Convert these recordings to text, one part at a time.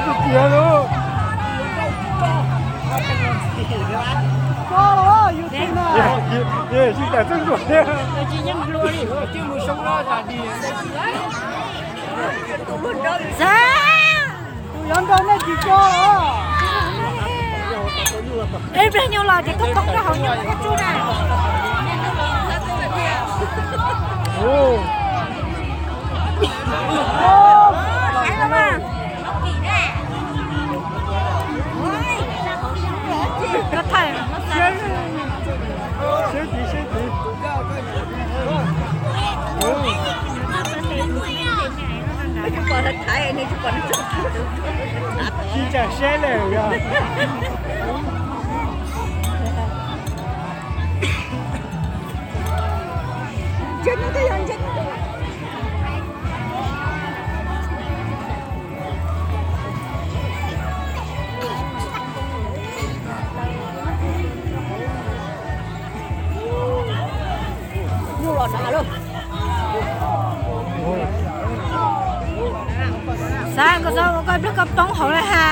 Tiag tiag lauj. Tsis tau los yus tiag na. Yus tsis tau txeeb zuag thiab. Tus yuav nrau nej tsis tso los. Ib pliag nyuj los ces koj poob rau hauv nyuj koj tsuj na. Koj thaij. Siab tid, siab tid. Tsis tsam siab lawm yog. Xav koj txhob ua koj ib pliag koj poob hauv lawm ha.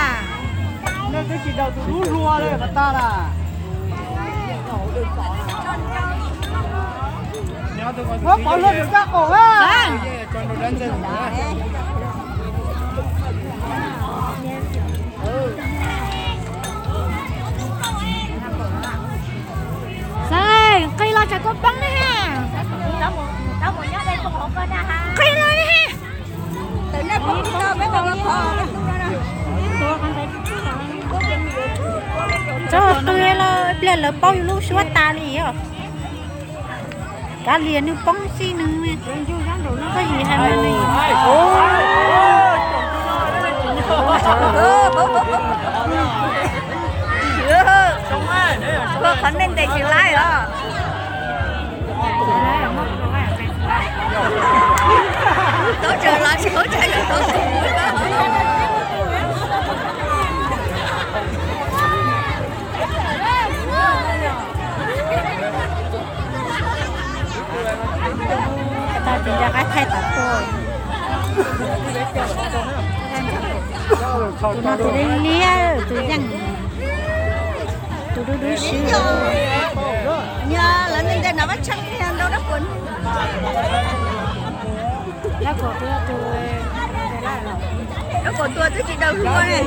Nej twb tsis daus tus dub hlua li mas tag na. Muab pov hlua tus kab qaum na. Xav, nqis los tsam koj poob na ha. Nqis los na ha. Txhob qw los ib pliag lawv paub yus lub suab tas li os. Kav liam nws poob xij nws, koj yim hais mas nws yim. Qhov nej ntes tsis laib os. Tau tsawg los tsis tau tsawg. Tau tis nco qab thaij tom tuaj. Tus no tus liab liab, tus yeej, tus dub dub siab. Nyob lawv nej ntej no vab tshee ntau dab quas. Dab quas tua twb tsis daws hlua ne.